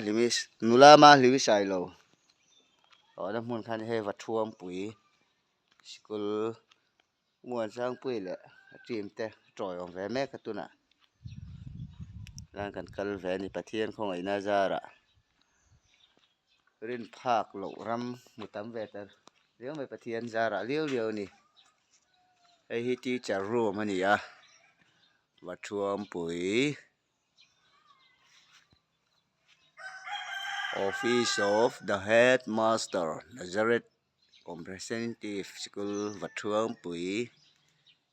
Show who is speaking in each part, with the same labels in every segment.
Speaker 1: Mahlimi nula Mahlimi Sailo awhna hmun kha hei Vathuampui sikul Muansangpui leh a team te tawiawm ve mek a tunah chuan kan kal ve a ni Pathian khawngaihna zarah rin phak loh ram hmu tam ve ta riau mai Pathian zarah liau liau a ni hei hi teacher room a ni a Vathuampui office of the headmaster Nazareth. Comprehensive School Vathuangpui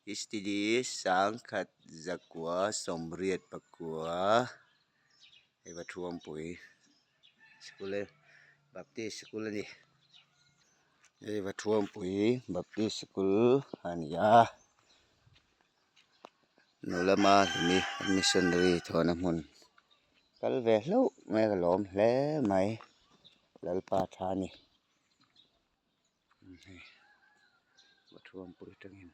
Speaker 1: STD sangkhat zakua sawmriat pakua hei Vathuangpui School e Baptist School a ni hei Vathuangpui Baptist School a ni a nula Mahlimi missionary thawhna hmun kal ve hlauh mai ka lawm hle mai Lalpa tha a ni. Hei Vathuampui atangin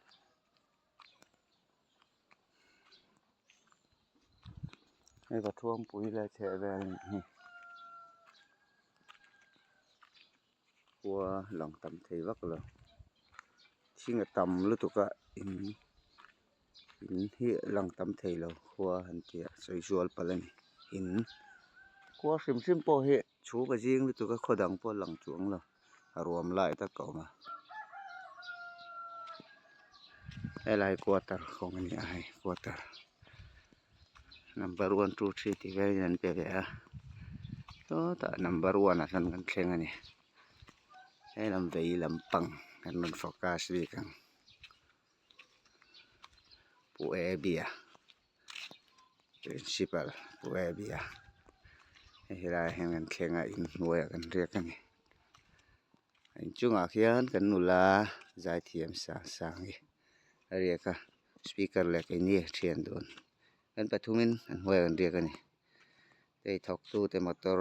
Speaker 1: hei Vathuampui leh chheh vel a nih hi khua lang tam thei vak lo thing a tam lutuk a in in hi a lang tam thei lo khua han tih a sawi zual palh a ni in khua hrim hrim pawh hi. Chhum a zing lutuk a khaw dang pawh a lang chuang lo a ruam lai tak a awm a helai quarter kawng a ni a hei quarter number one two three tih velin an pe ve a sawtah number one ah sawn kan thleng a ni helam vei lampang kan rawn focus bik ang pu abby-a. Principal Pu Abby-a hei helaiah hian kan thleng a inhnuaiah kan riak a ni a inchungah khian kan nula zaithiam sang sang hi a riak a speaker leh keini a thian dawn kan pathumin a hnuaiah kan riak a ni hei thawktute motor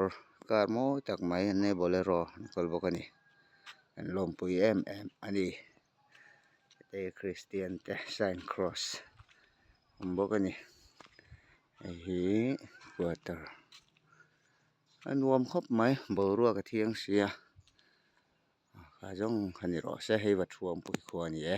Speaker 1: car mawi tak mai an nei bolero an kawl bawk a ni an lawmpui em em a ni. Hei kristian te sign cross awm bawk a ni hei hi quarter a nuam khawp mai boruak a thiang sia kha zawng kha ni rawh se hei Vathuampui khua a ni e.